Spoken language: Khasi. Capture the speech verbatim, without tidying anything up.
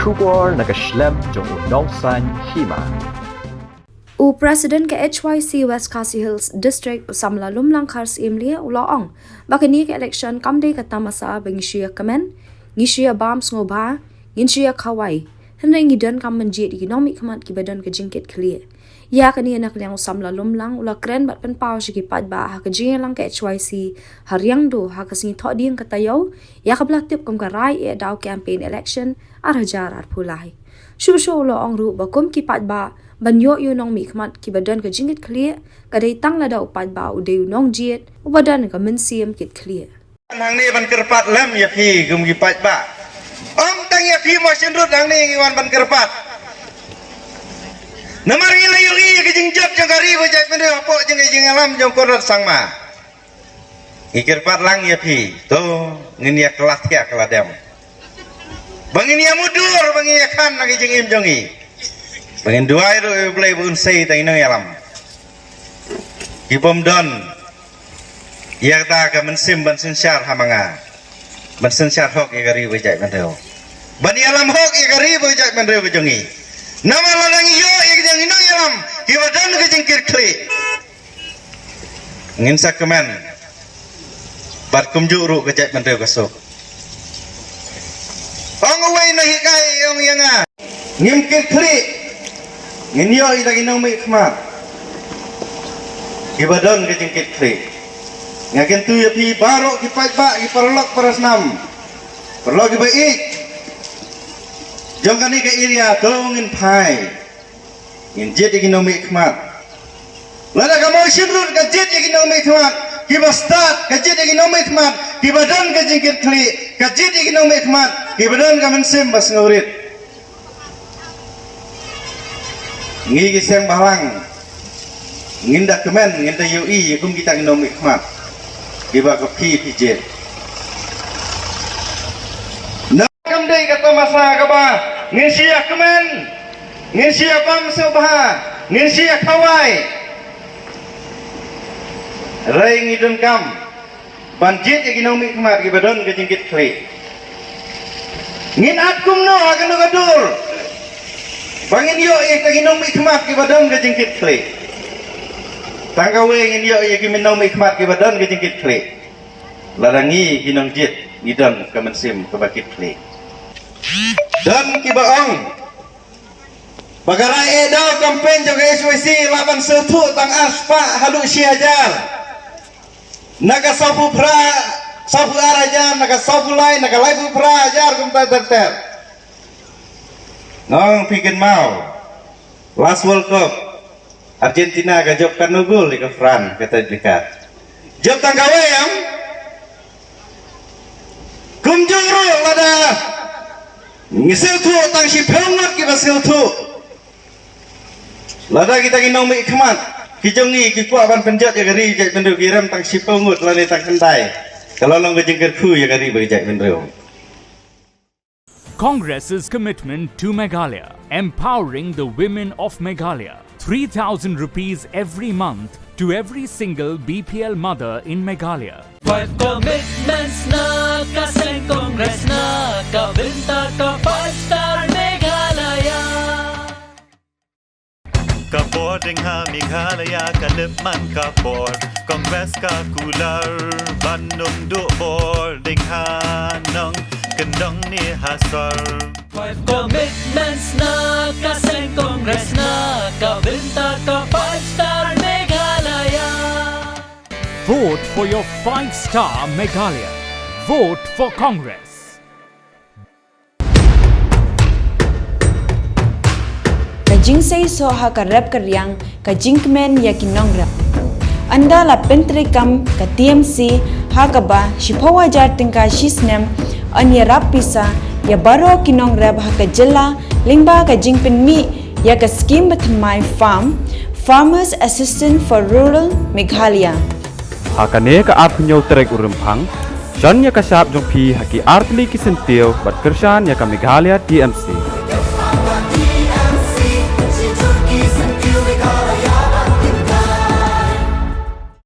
Khubor na ka shlem jong u nongsan hima. U President ka H Y C West Khasi Hills District, u Samla Lumlang Kharsyiemlieh, u la ong ba kane ka election kam dei ka tamasa ba ngi shu ïa kmen, ngi shu ïa bam sngewbha, ngin shu ïa khawai, hynrei ngi donkam ban jied ïa ki nongmihkhmat kiba don ka jingkitkhlieh. Ïa kane na ka liang u Samla Lumlang u la kren bad pynpaw sha ki paidbah ha ka jingïalang ka H Y C ha Riangdo ha ka sngi Thohdieng ka taïew, ïa kaba la tip kum ka Rai-eh Daw campaign election ar hajar arphew lai. Shuh shuh u la ong ruh ba kum ki paidbah, ban ïoh ïa u nongmihkhmat kiba don ka jingkitkhlieh ka dei tang lada u paidbah u dei u nongjied uba don ka mynsiem kitkhlieh. Hangne ban kyrpad lem ïa phi kum ki paidbah. Ym tang ïa phi Mawshynrut, hangne ngi wan ban kyrpad. Namar ngi la ïohi ïa ka jingjot jong ka ri bajait bynriew hapoh jong ka jingïalam jong Conrad Sangma. Ngi kyrpad lang ïa phi, to ngin ïa kylla thiah kylla dem. Ba ngin ïa mutdur, ba ngin ïa khan na ka jingim jong ngi. Ba ngin duwai ruh ïa U Blei ba un sei ïa ki nongïalam kibym don ïa kata ka mynsiem ban synshar ha ma nga, ban synshar hok ïa ka ri bajait bynriew, ban ïalam hok ïa ka ri bajait bynriew ka jong ngi. Namar lada ngi ïoh ïa ki nongïalam kiba don ka jingkitkhlieh, ngin sa kmen bad kumjuh ruh ka jait bynriew ka suk. Ong uwei na hikai, ong ïa nga, ngim kitkhlieh, ngin ïoh ïa ki nongmihkhmat kiba don ka jingkitkhlieh. Nga kyntu ïa phi baroh ki paidbah, ki paralok parasnam, paralok kiba ïeit jong kane ka area, to ngin phai, ngin jied ïa ki nongmihkhmat. Lada ka Mawshynrut ka jied ïa ki nongmihkhmat kiba stad, ka jied ïa ki nongmihkhmat kiba don ka jingkitkhlieh, ka jied ïa ki nongmihkhmat kiba don ka mynsiem ba sngewrit, ngi ki seng bhalang ngin da kmen, ngin da ïohi ïa kum kita ki nongmihkhmat kiba ka phi phi jied. Na kam dei ka tamasa kaba ngin shu ïa kmen, ngin shu ïa bam sngewbha, ngin shu ïa khawai. Hynrei ngi donkam ban jied ïa ki nongmihkhmat kiba don ka jingkitkhlieh. Ngin ïaid kumno ha kano ka dur ba ngin ïoh ïa ki nongmihkhmat kiba don ka jingkitkhlieh? Tang kawei ngin ïoh ïa ki nongmihkhmat kiba don ka jingkitkhlieh, lada ngi ki nongjied ngi don ka mynsiem kaba kitkhlieh. Don kiba ong ba ka Rai-eh Daw campaign jong ka H Y C lah ban sngewthuh tang ar spah haduh shi hajar. Na ka sawphew phra, sawphew ar hajar, na ka sawphew lai, na ka laiphew phra hajar kumta ter ter. Nga ong phi kynmaw last World Cup, Argentina ka jop katno gol ïa ka France, kata jaka jop tang kawei em? Kumjuh ruh lada ngi sngewthuh tang shiphew ngut kiba sngewthuh, lada kita ki nongmihkhmat ki jong ngi ki kwah ban pynjot ïa ka ri jait bynriew, ki rem tang shiphew ngut lane tang khyndai, ka la long ka jingkyrkhu ïa ka ri bajait bynriew. Congress's commitment to Meghalaya, empowering the women of Meghalaya. Three thousand rupees every month to every single B P L mother in Meghalaya. Five commitments na ka seng Congress na ka bynta ka Five Star Meghalaya. Ka bor dang ha Meghalaya ka lip man ka bor. Congress ka kular ban ym duh bor dang ha nongkyndong ne ha sor. Five commitments na ka seng Congress na ka bynta ka Five Star Meghalaya. Vote for your Five Star Meghalaya. Vote for Congress. Ka jingseisoh ha ka rep ka riang, ka jingkmen ïa ki nongrep. Ynda la pyntreikam ka T M C ha kaba shiphew hajar tyngka shi snem, yn ïarap pisa ïa baroh ki nongrep ha ka jylla lyngba ka jingpynmih ïa ka skim bathymmai farm, Farmers Assistance for Rural Meghalaya. Ha kane ka arphew hynñiew tarik u Rymphang, shon ïa ka shap jong phi ha ki artylli ki syntiew bad kyrshan ïa ka Meghalaya T M C.